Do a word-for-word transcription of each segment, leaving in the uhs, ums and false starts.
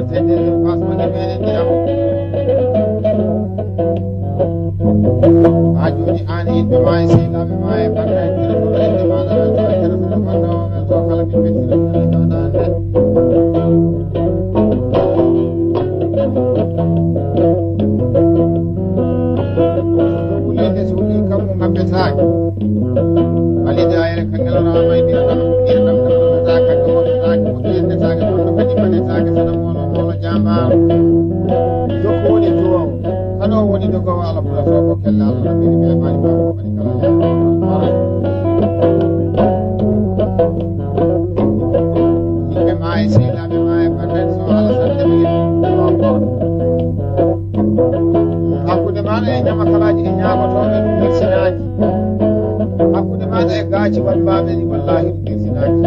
Seddere Fass woni meɗen ndiyam. Haa jooni aan e yimɓe maa e sehilaaɓe maa e banndiraaɓe, tere kono innde maaɗa, tere kono banndiraaɓe, welto kala min mbeltinoɗen e ɗo ɗaande. Wulinde so wuli kammu ngabbetaake. Wali daayira ka ngeloraama e nder ɗam, nder ɗam ɗam ɗamataake, ka ɗowataake, ko ƴelletaake, kono kadi mbaɗetaake, sana moolo, moolo jaambaaro. Jokko woni duwaaw, kano woni dogowo Alla Pulaar, so ko kella Alla Rabbi, ɓe maani ma ko mbaɗi kala jaambaaro. Yimɓe maa e sehilaaɓe maa e banndiraaɓe so Alla sante ɓe. Hakkunde maaɗa e ñamakalaaji e ñaagotooɓe ɗum hirsinaaji. Hakkunde maaɗa e gaaci wambaaɓe ɗi wallaahi ɗum hirsinaaji.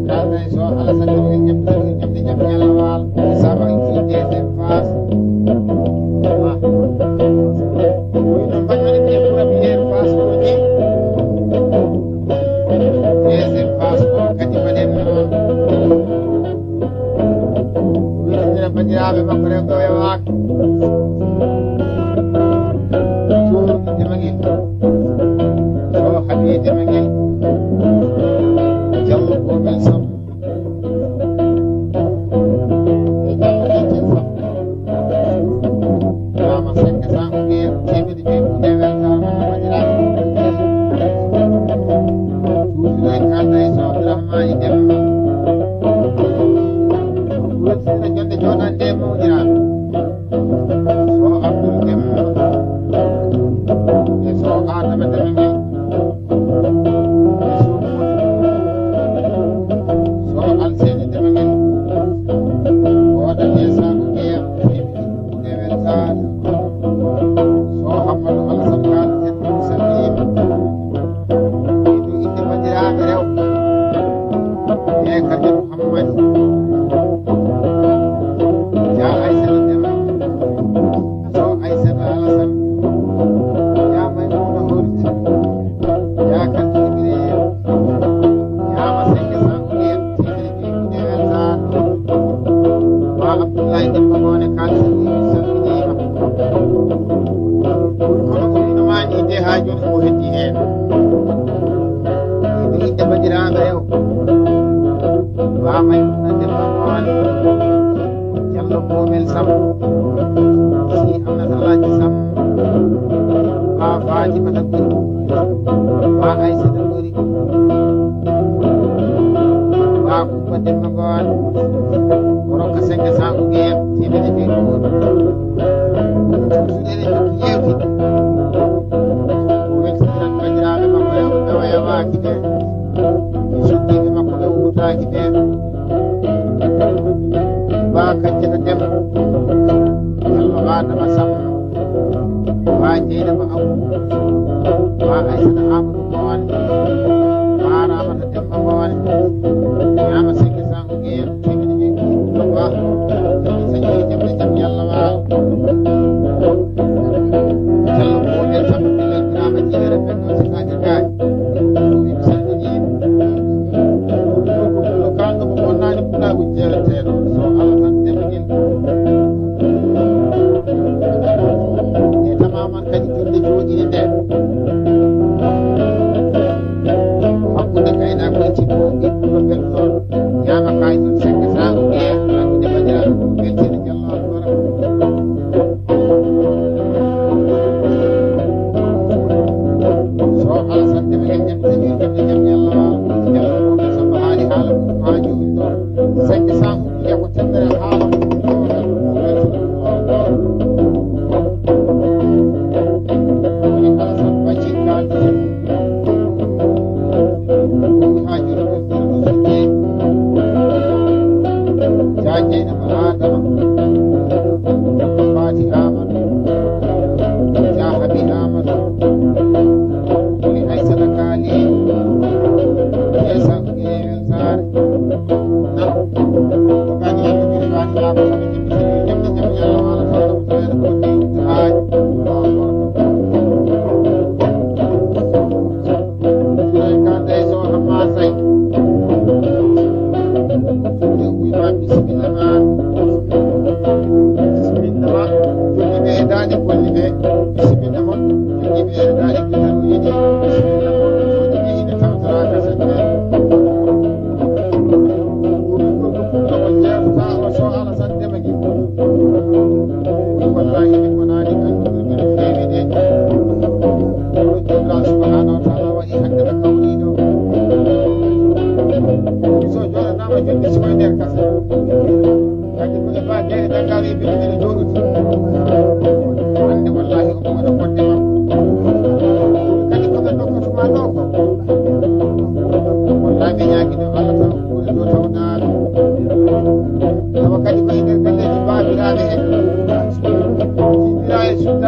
Kalda e so Alassane Dramé ñamde, ñamde, ñamde ñalawal. Saba ici deuxième phase. Wino mbaɗani ɓe première phase o ni. Deuxième phase o kadi mbaɗen noon. Wino mbiɗa banndiraaɓe makko rewɓe o e waak. Cuurɗi Demagel. So haɓi Demagel. Jallo Gomel Sow. E Jallo Gomel Sow. Rama Seck Sango Gueye, teemedde joyi kuuɗe weltaama no waɗiraama. Toujours en kalda e so Abdourahmane Demba. Welsina jonde jooɗande e mawɗiraaɓe. So Abdoul Demba. E so Adama Demba Gueye. E so Mody. So Alseyni Demba Gueye. Wooda e Sango Gueye. Kuɗe weltaare. So Hammadou Alassane Kane en ɗum salminiima. E ɗum innde banndiraaɓe rewɓe. E Kadi Mouhammadi. Ya Aissata Deme. So Aissata Alassane. Ya Maimouna Horit. Ya Kadi Ibrahima. Ya Masayka Sango Gueye. Teemedde joyi kuuɗe weltaare. Ba Abdoulaye Demba Gone Kane Sidi, mi salminiima. Kono ko wino maani de haa jooni ko heddi heen. Miɗo yiɗde banndiraaɓe rewɓe. Ba Maimouna Demba Gone. Jallo Boomel Samb. Si Ahmed Alhaji Samb. Ba Fatimata Guri. Ba Aissata Guri. Ba Kumba Demba Gowal. Rokka cinq cents ou bien teemedde joyi ko woni. Ɗum toujours eɗen jokki yeewtidde. O weltiniran banndiraaɓe makko rewɓe ɓe o yawaaki ɓe. Sukkiiɓe makko ɓe o wutaaki ɓe. Ba Kaccata Demba. Jallo Adama Samb. Ba Jeynaba Aw. Ba Aissata Amadou Gowal. Ba Ramata Demba Gowal. Ñaama cinq cents ou bien teemedde joyi. Ba. Sañi jam e jam yalla waal. Jallo ko e Samb Bilal Birama Jiwere Benno Sukaaɓe Gaay. Ɗum salminiima. Ɗum ɗo ko pullo kaalɗo ko bonnani pulaagu jeereteeɗo. So Alassane Demba Gueye. E tamaman kadi julde jooɗii nde.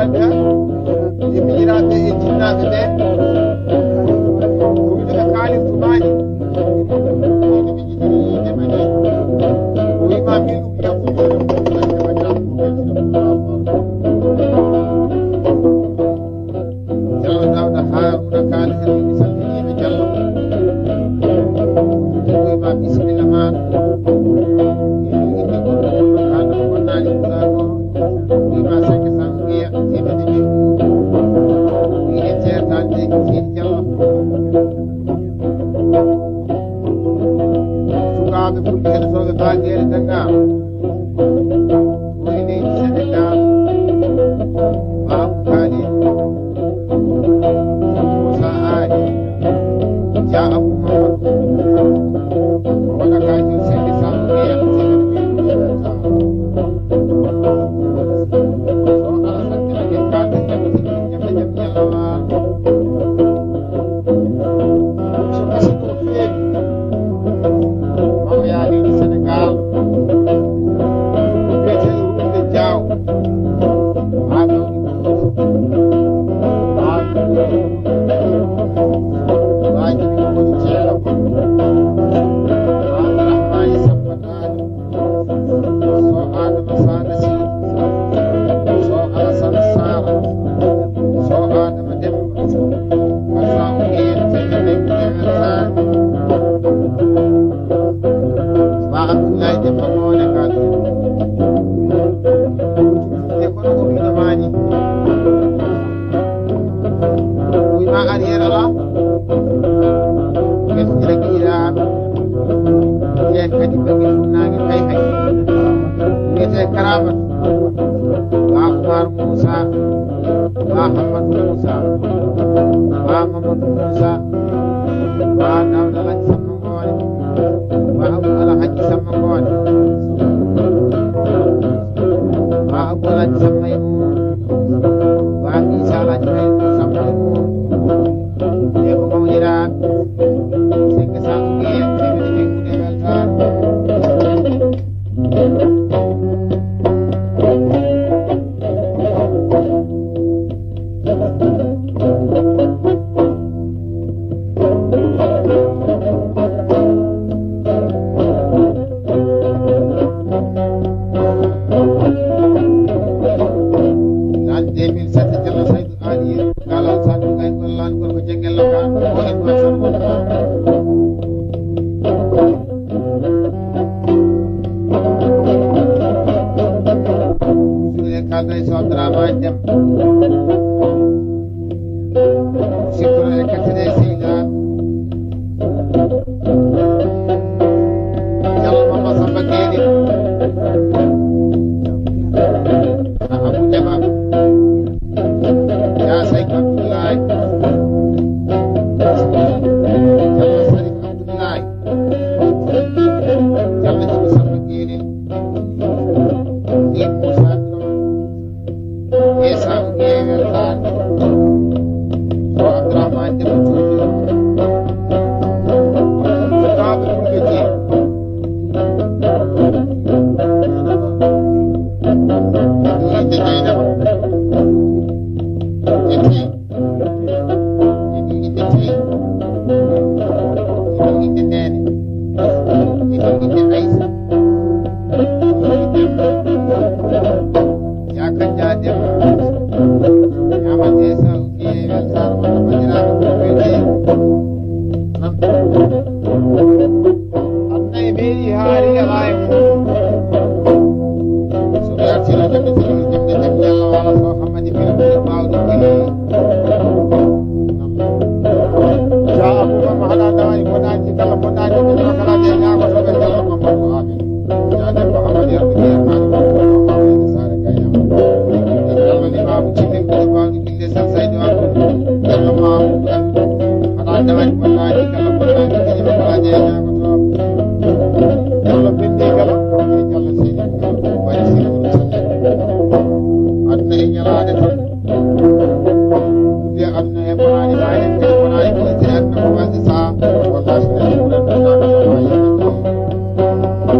E miñiraaɓe e jinnaaɓe ɓe, ko wiyde ɓe kaalis tumaaji. Wonde ɓe jiɗi yiide ma ni. O wiima min ɗum yakkude. Jallo Daawda Haaruna Kaali en, mi salminii ɓe Jallo. Ɓe wiima bisimilla ma. Ɓe wiima cinq cents wiya temedde jeeɗiɗi. Wiye ceertaade Seydi Jallo. Sukaaɓe fulɓe heɗotooɓe Baageere Dannga. Woni leydi Senegaal. Baabu Kaali. Moussa Aali. Dia Abou Mamadou. Wona ka jur cinq cents wiya. Mawɓe leydi Senegaal, biyeteeɗo Ruude Jaaw, haa ɗo, haa ɗo, waaji ɗum woni ceelo, haa Rahmaani Samba Taali. Soh Adama Sada Sy, Soh Alassane Sara, Soh Adama Demba, Massa Oumar Sene Demba Sara, Ba Abdoulaye Demba Mone Kadi. E kono o wiɗo maani. Wiima arrière alaa. Ɓe fotira kiiraaɓe. Ɓeen kadi ɓe funnaange hay hay. Wiyetee Karamat. Ba Oumar Moussa. Ba Hammadou Moussa. Ba Mamadou Moussa. Ba Daouda Alhaji Samba Ngoone. Ba Abou Alhaji Samba Ngoone. Ba Abou Alhaji Samba e mum. Ba Isa Alhaji Samba e mum. E ko mawniraaɓe. Senge Samba Gueye, senge Senge Gueye, weltaare. L'an deux mille sept, Jallo Saydu Aali, Galo Sadu Gay, Gollan, Gorko Jengel, Lokan, Boy, Boy, Boy. Kalda e Sodrama Dem. Sikkono e kattede e Seyda. Jallo Mama Samba Gueye. Abu Jama. Ya Seyd Abdoulaye. Jallo Sadi Abdoulaye. Jallo Jibi Samba Gueye. Ni Moussa Drom. Esa Gueye Weltaare. Ko Abdourahmane Demba Touré. Sukaaɓe fulɓe jeeɗiɗo. Ɓe ɗo inde Dieynaba. Ɓe ɗo inde Tine. Ɓe ɗo inde Tine. Ɓe ɗo inde Neene. Ɓe ɗo inde Aysa. Ɓe ɗo inde Demba. Yaa Kanja Demba. Yaa Mate Sa Ukiye Weltaare walla banndiraaɓe fulɓe jeeɗiɗo. Aduna e meeɗi haa riga maa e mum. So ɓe artiino jemɗe tati, jemɗe jam Yalla wala so Hammadi Biro ɓuri baawɗo kiri. Jaa Abou Mama haɗa dawani bonaaji kala bonaaji ko jaa kala de ñaago to ɓe Jallo Mamadou Amin. Jaa debbo Hammadi Abdou Kiyam Mali Mamadou Mamadou Sare Kayam. Jallo Limaamu Cilli ɓuri baawɗo Inde Sal Saydu Abdu, Jallo Mamudu Abdu, haɗa dawani bonnaaji kala bonnaaji kadi ɓe kala jeeñaako to. Jallo binndi kala, e Jallo seydi kala, ko wayi seydi Abdu Sallem. Aduna e ñalaande tan. Ɗum de aduna e bonnaaji ma en kadi bonnaaji kadi te aduna ko wasde saha. Wallahi so neɗɗo ɓuran ɗum ɗaɗo so ma yimɓe. Ɗum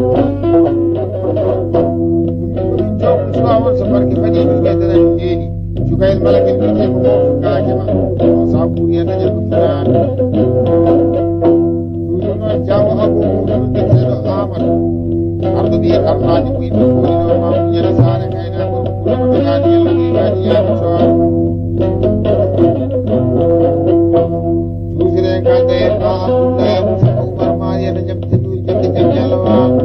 ɗum joomum suwa on so barke baɗi ɗum ɓe dara ndeeni. Sukayel Malakil wiyetee ko mawɗo Gaake ma. Sabu ɓuri heen dañal ko firaaɗo. Ɗum noon, Jaawo Abu Mawɗo wiyetee ɗo Aamadu. Arɗo ɓiye Arlaade ko yimɓe kooli ɗo ma muñana saare kaynaako ko ɗum ko gaani yalla ni gaani yaama sooro. Tuusire kalde en ɗo Abdullahi Musa Umar Mariyata jam taƴuuri jam jam yalla waalo.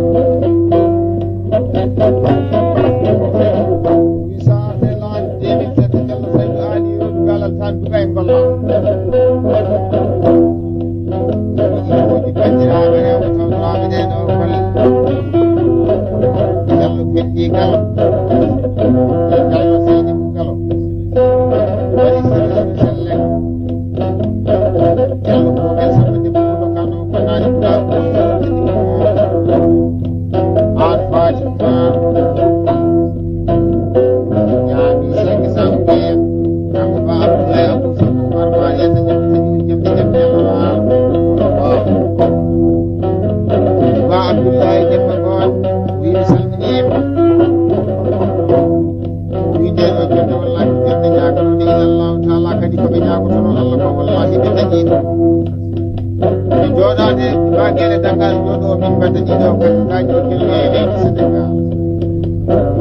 Wi sa arte laaj deux mille sept Jallo Saydu Aali yo ɗum galal tan duga e golla. Ɗi banndiraaɓe rewɓe tawtoraaɓe ɗee ɗoo golle. Jallo Penndi Galo. Jallo Seydi Galo. Waɗi sirri selle. Jallo ko ɓe sabba debbo ko kano ko naani ko daaw. Aan faati ma. Ñaami sek sam ɓe. Kanko ba Abdullahi Abu Sako Umar ma yata jam jam jam jam jam. Ba Abdullahi Demba Gol. Wi mi salminiima. Wiide ɗo jonde wallahi jonde ñaaganoɗe ila Allahu taala kadi ko ɓe ñaagotono Allah ko wallahi ɓe dañi ɗum. Ɓe jooɗaade mbagele dangal jooɗo min mbaɗa ɗiɗo kadi ka jooɗo e leydi Senegal.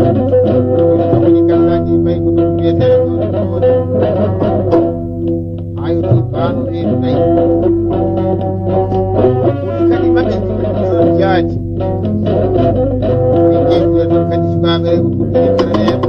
Woni tawani kadi kadi mbayi ko ɗum wiyetee ɗo ɗum ɗo. Ayo ti bano reedu nayi. Kadi maɓɓe ɗon jaaji. Min jeydude ɗon kadi sukaaɓe rewɓe ɓurɓe yettere en.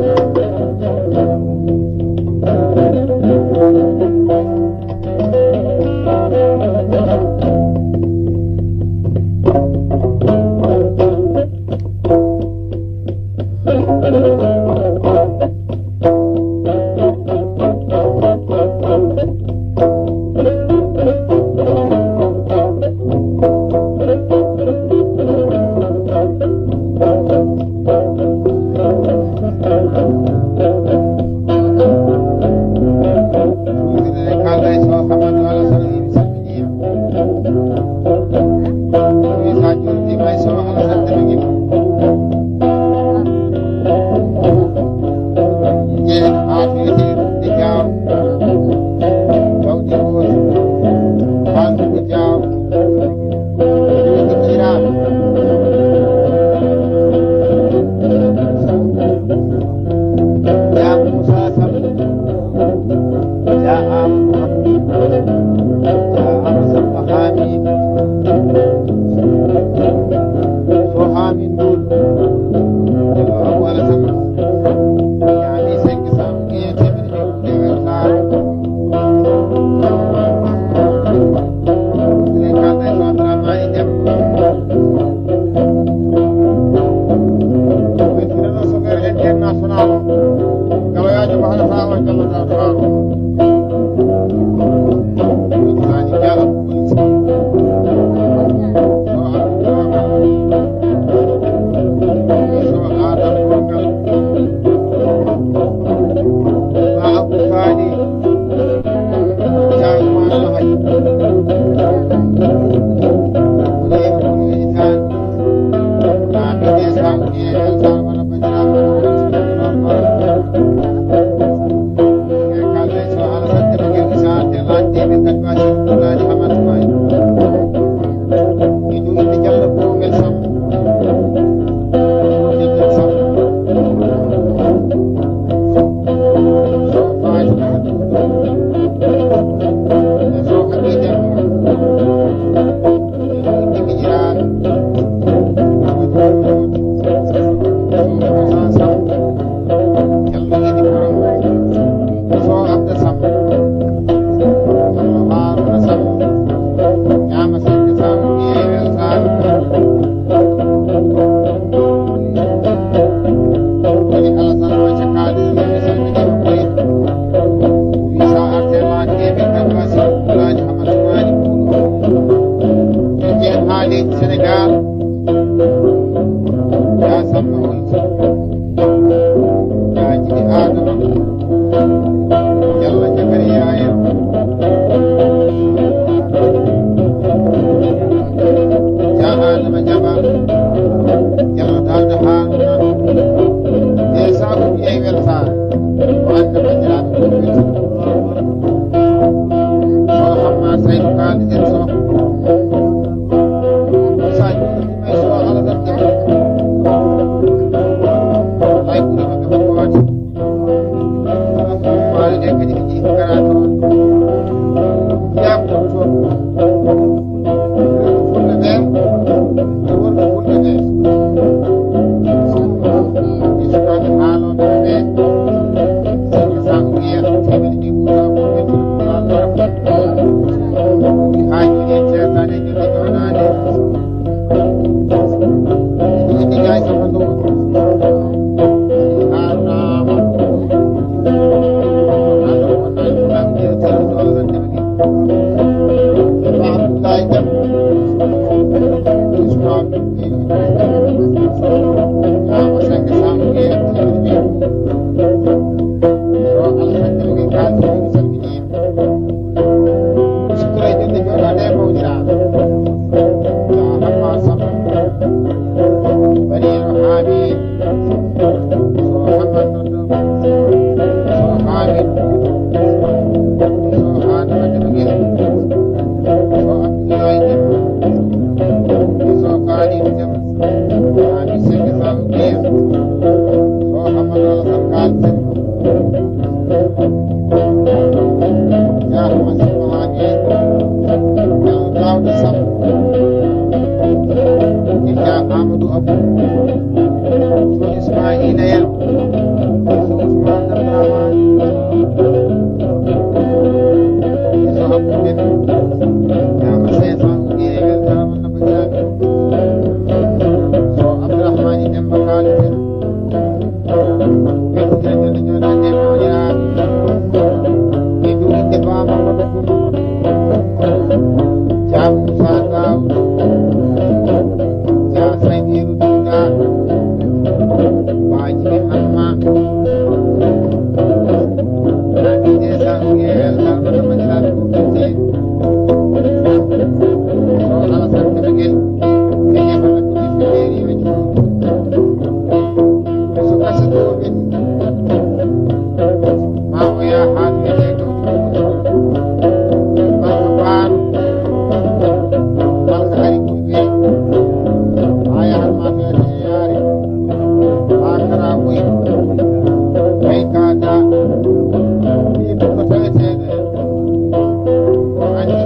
Sénégal, ya Samba on, ya Jibi Adama, Jalla Jakariya en, ya Adama Jaba, Jalla Dawda Haruna, e sa o wi'ay weltaare, o annda banndiraaɓe. Ma o yaha haa to wiyetee Gawdi Buluuji. Balka paanu. Balka ari ɓuri ɓe. Haa yahan ma to wiyetee Yaari. Haa Kara Ɓoy. Ɓay Kaata. Ɗii ɗum no taweteeɗo en. O anndi.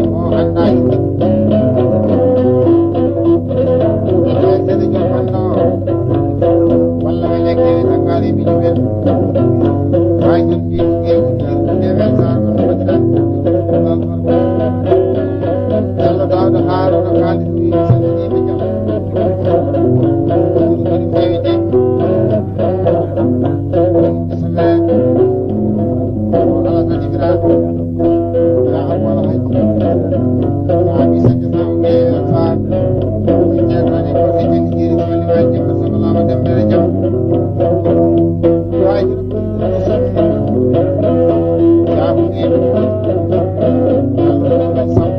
E o anndaa. E nder seeɗa jom anndoo. Walla wele kene taggaade e mijo men. Haa jom mbiɗo ƴeewu ɗi, ɗe weltaano no waɗiraani. Jallo Daawda Haaruna Kaalis wi, mi salminiima jam. Ɗum kadi feewi de. Ɓe ko Alasan Ibra. Yaa Abu Alhaji. Yaa Bisa Bisa o Geewel Faal. Ceerno ko e janngiiri ko liwaaji jam, salama dembere jam. Waaji. Yaa ko e. Yalla ko e sam.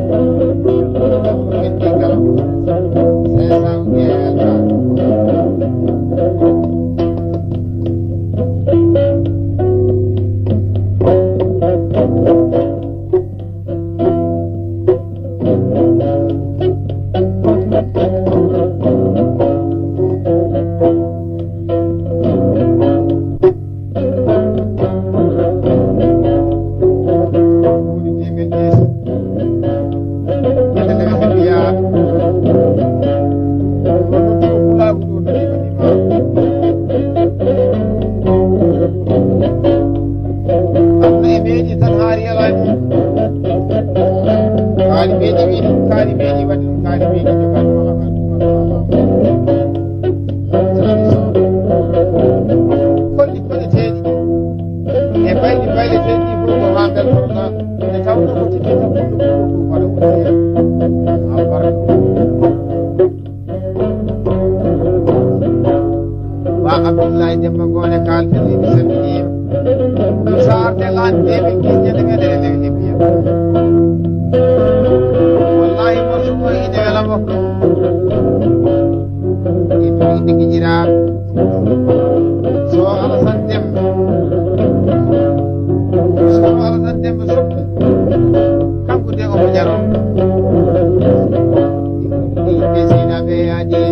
Yalla ko e galam. Sesa o Geewel Faal. Aduna e meeɗi tan haa riyalaani. Kaari meeɗi wiide ɗum, kaari meeɗi waɗde ɗum, kaari meeɗi jogaade wala ka tuma wala. Kolli koɗeteeɗi e bayli bayleteeɗi ɗi fof ko haa mbeltoto nde tawnoo ko tigi tan ɓurɗo ɓurɗo ɗum waɗa woni heen. Albarka. Ba Abdullahi Demba Ngoone kaalten, mi salminiima. Ɗum so arde laande nde, min ngiɗi ñande men ene lewi Libya. Wallahi, mo sumo ine wela mo. Ine ine gijira. So Alasan Demba. So Alasan Demba soppi. Kanko de omo jaro. Ɓe seynaɓe yaadi.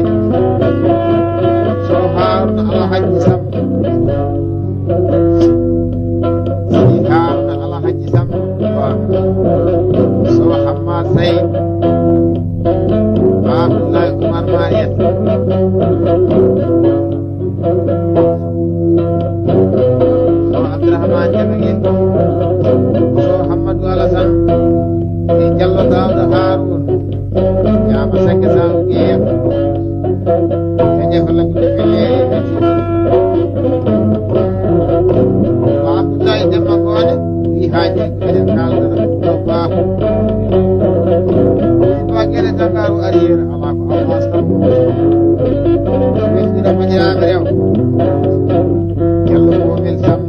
So Haruna Alhaji Sam. Si Haruna Alhaji Sam. So Hamma Sayd. Ba Abdullahi Umar Mariat. So Abdourahmane Jama en, so Hammadou Alassane, e Diallo Daouda Haroun, Jama Sakke Sall Guiya, Kañe ko Lamine Guiya, ko Abdoulaye Demba Gone, wi haaji ko enen kaldata ɗo Baabu. Ɗo Gere Dagaru ari heen, alaa ko Allah tan. Welɗira moƴƴiraaɓe rew. Yalla ko weltam.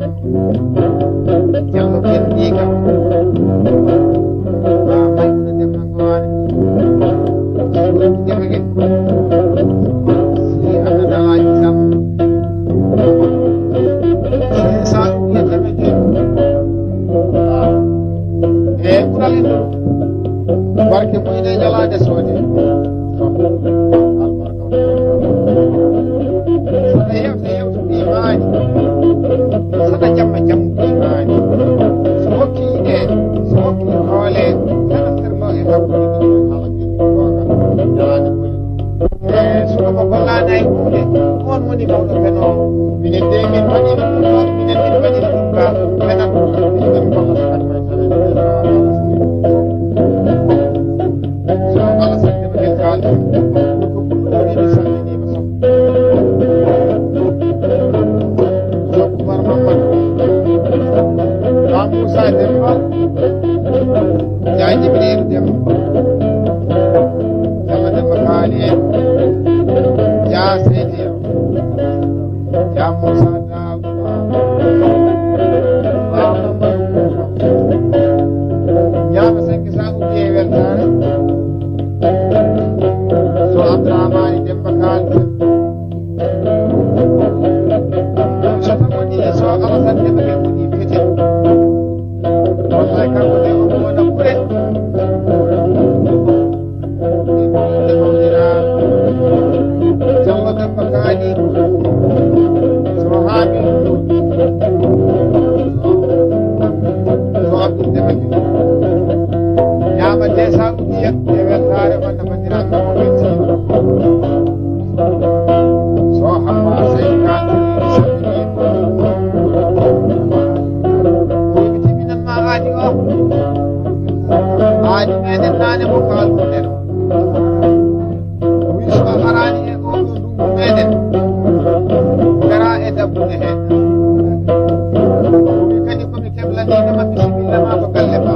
Wi kadi ko mi keblaniino ma bisimilla ma to galle ma.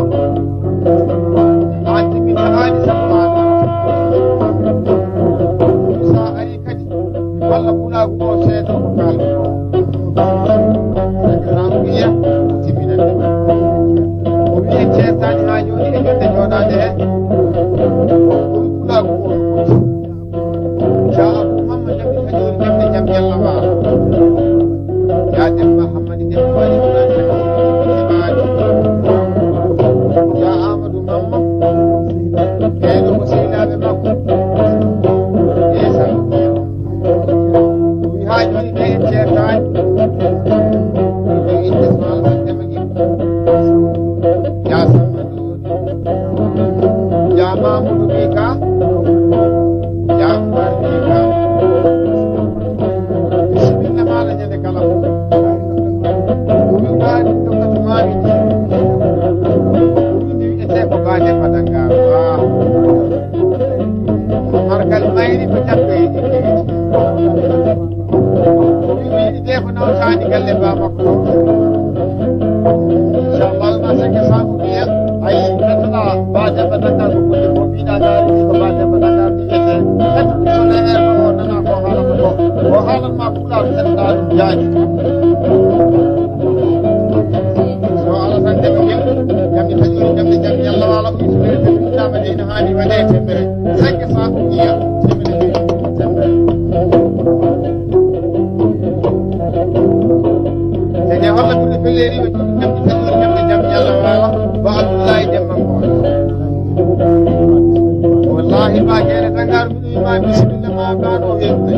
An timminta aadi sabu ma. Sa ari kadi, mi walla pulaagu o seedo ko kaaldu ko. Sake sa o wiya, o timminande ma. O wiya ceertaani haa jooni e jonde jooɗaade he. Ko pulaagu o no foti. Jaa Abu Mamma Jamil Kajoori Jamde Jam Yalla Waalo. Jaa Demba Hammadi Demba Waali Wulaani Hammadi Demba Waali. Jaa Amadou Mamma. Ɓeeɗo ko sehilaaɓe makko. E Samba Biya. Ɗum haa jooni kay en ceertaani. Ɗum innde Ismaila Sande Magi. Jaa Samba. Jaa Mamadou Mika. Jaa Oumar Mika. Bisimilla maɗa ñande kala. Ɗum waɗi ɗum ko tumaami. Ɗum wi'ete ko Baade Madanga. Waaw. Margal mayri ko jaɓɓe e ɗiɗi. Ko wi'i yiɗi de ko nawtaani galle ba makko. Inchallah, ma seke sabu biya, ay, neɗɗoɗa ba Demba Dakar ko kuɗi ko mbiɗa ga, ko ba Demba Dakar mbiyete. Neɗɗo ko leer ko nana ko haala ko. Ko haalan ma pulaar tan ɗa ɗum jaaji. So Alasan Demba Gel, jamɗe taƴoore, jamɗe jamɗe, Yalla waala ko yimɓe ɓe ɗum ɗama de no haani waɗe temere. Seke sabu biya, temere de, temere. Seke holla ɓurɗo felleri ɓe ɗum jamɗe taƴoore, jamɗe jamɗe, Yalla waala ko Abdullahi Demba Gol. Wallahi ba gere tangar Wi ma bisimilla ma gano welde.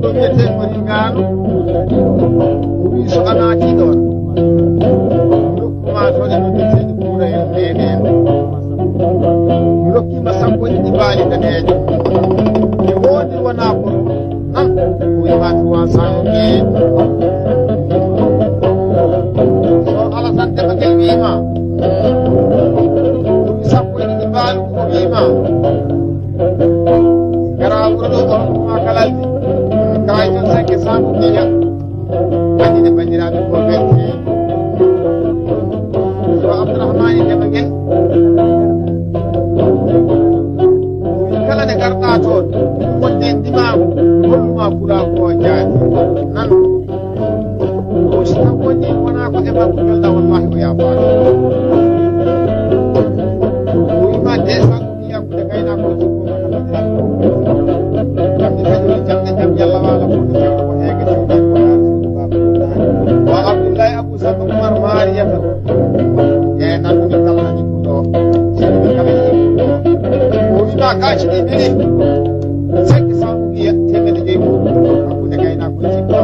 Ɗo wiyete ko ni gano. O wi so a naati ɗon. Rokkuma toon e no wiyete ni kuura en nene en. Mi rokkima sappo e ɗiɗi baali daneejo. Mi wondi wona ko. Nan, o wiima trois cent mille. So Alasan Demba Gel wiima, ɗum sappo e ɗiɗi mbaalu ko wiima. Gara wuro ɗo, on kuma kalaldi. Kaay ton cinq cent ko kiya. Andi ne bandiraɓe ko berte. So Abdourahmane Demba Gel. Kala nde garɗa toon, wonde e ndimaagu, holluma pulaagu o jaati. Nan, o si taw woni wona ko e makko jolɗa, wallahi o yaafaaka. O wima de sa ko yakkude gaynako o jikko makko. Jamde kadi woni jamde jam yalla wala ko ko heege tawde ko. Wa Abdullahi Samba Umar Mariyata. E nan ɗum kala na jikkuɗo. Sani ɓe kala jikkuɗo. O wima kaci ɗi ɓiɗi. Cinq cent mille temedde joyi mum. Hakkunde gaynako e jikko.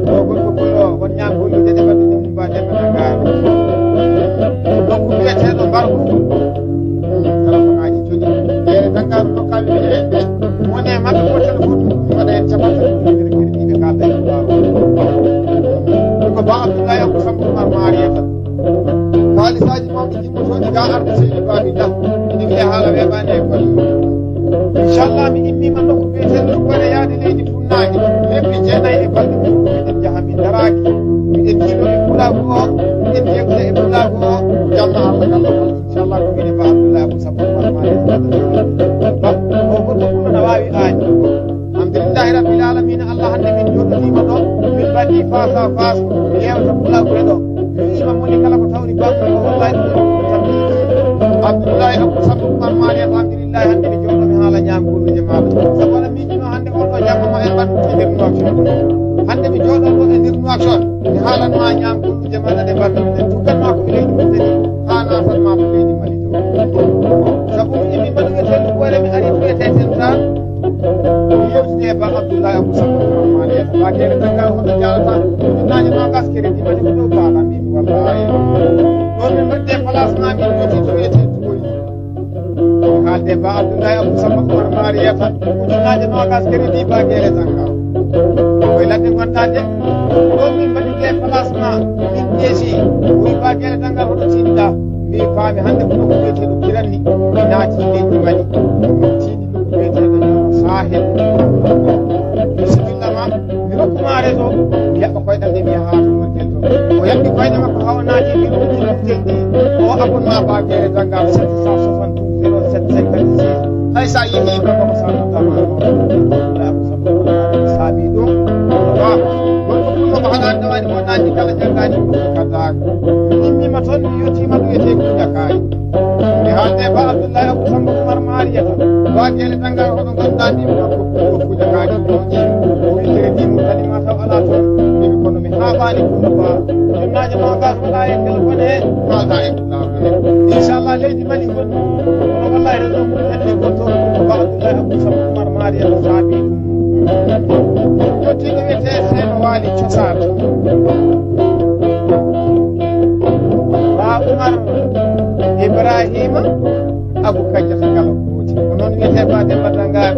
O gorko pullo, won ñaam pullo, dede ɓadde ɗum ba debbo na gaaro. Donc, wiyeteeɗo Barko. Téléphone aji joni. Yere Dakar, dokkami ɓe, ɓe, ɓe. Woni e maɓɓe ko téléphone mum waɗa en capanɗe tati nder crédit ɓe kalda e Pulaar. Ɗum ko Ba Abdoulaye Abou Sambo Oumar Marieta. Kaalisaaji mawɗi timmotooɗi ga arde seydi Babi Jah. Ina wiya haala weeɓaani e golle. Inchallah, mi immima nokku biyeteeɗo Luggoore yaade leydi funnaange. Lebbi jeenayi e balɗe ɗiɗi miɗen njaha min daraaki. Miɗen jiido e pulaagu o, miɗen yewta e pulaagu o. Jamma Allah kala. Inchallah, ko mine Ba Abdoulaye Abou Sambo Oumar Marieta. Ba, o gorko pullo na waawi aani. Alhamdulillahi Rabbil Alamina, Allah hannde min jooɗodiima ɗo, min mbaɗi face à face, mi yewta pulaagu e ɗo. Mi wiima moni kala ko tawri baɗɗo o wallahi ɗum ko tampi. Abdoulaye Abou Sambo Oumar Marieta, alhamdulillahi hannde mi jooɗo mi haala ñaam gulluuje maaɗa. Sabu wala miijino hannde on ɗo jamma ma en mbaɗ e nder Nouakchott. Hannde mi jooɗo ɗo e nder Nouakchott, mi haalan ma ñaam gulluuje maaɗa ɗe mbaɗ. Ɗe tuggan ma ko e leydi Mauritanie, haa naatan ma ko leydi Mali. Sabu mi imi mbaɗude tan, ko wala mi ari to e Tenten tan. Mi yewtide e Ba Abdoulaye Abou Sambo Oumar Marieta. Ba kere taggal hoto jaalata. Ujunnaaje noogas kere ɗi mbaɗi ko dow baala min wallahi. Ɗo min mbaɗde place ma min joti to wiyete Tuwoli. Haalde Ba Abdoulaye Abou Sambo Oumar Marieta. Ujunnaaje noogas kere ɗi ba gere taggal. Koye ladde ngonɗa de. Ɗo min mbaɗde place ma min ƴeesi. Wi ba gere taggal hoto tiiɗiɗa. Mi faami hannde ko nokku wiyeteeɗo Kiranni. Mi naati leydi Mali. Min tiiɗi nokku wiyeteeɗo Bisimilla ma, mi rokkuma réseau, mi yaɓɓa koyɗal ɗe mi yaha to Mauritanie to. O yaɓɓi koyɗe makko haa o naati e bureau ji Mauritanie ɗi. O abonnement Ba Gere Dangar sept cent soixante-douze zéro sept cinquante-six. Hay sa yehi ko ko sa nodda ma ko. Saabi ɗum. Wa. Gorko ɗum no ko haɗa tawani mo naati kala jangani ko kata. Min mi ma ton mi yottima ɗum e te ko jakari. Mi haalde ba Abdullahi Abu Samba Umar Mariyata. Ba Gere Dangar hoɗo ngannduɗaa ni ko ko kuuja kaaji ɗo. O wi crédit mo kadi ma taw alaa toon. Mimi kono mi haaɓaani Kumba Ba. Jonnaaje ma gas waɗa e téléphone he. Faada e Kumba Ba. Inchallah leydi Mali ngon. Kono wallahi réseau mum heddi ko toon Kumba Ba Abdullahi Abu Samba Umar Mariyata saabi ɗum. Jottiiɗo wiyetee Seeno Waali Cosaar. Ba Umar Ibrahima Abu Kajjata kala kooti. Ko noon wiyetee Ba Demba Dangar.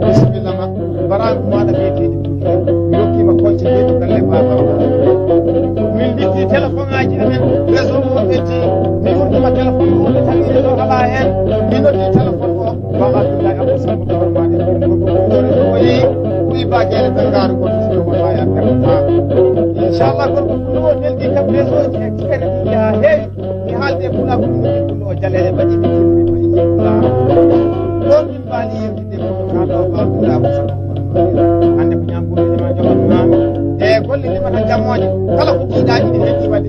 Bisimilla ma. Mbarangu maɗa ɓeyteeji ɗuuɗi. Mi rokkiima kolce jeeɗi galle baaba. Min mbitti téléphone aji amen. Réseau o ɓetti. Mi wurtima téléphone o ɓe tawi réseau alaa heen. Mi noddi téléphone o. Ba Abdoulaye Abou Samba Ba Oumar Yacine Gogo Oumar Yacine o yehi o yi Ba Gere Dangaaru goto so wona ya perte. Inchallah gorko Pullo o neldi kam réseau ji e expert ji ha heewi. Mi haalde Pullo ko ɗum ɗum o jaleeɗe mbaɗi mi timmi ma ici Pullo. Ɗon min mbaali yewtide ko ka ɗo Ba Abdoulaye Abou Samba Oumar Yacine. Hannde ko ñaam goto ma joɓan ma. E golle ɗi mata jammooje kala ko jiiɗaaɗi ɗi heddi wadde.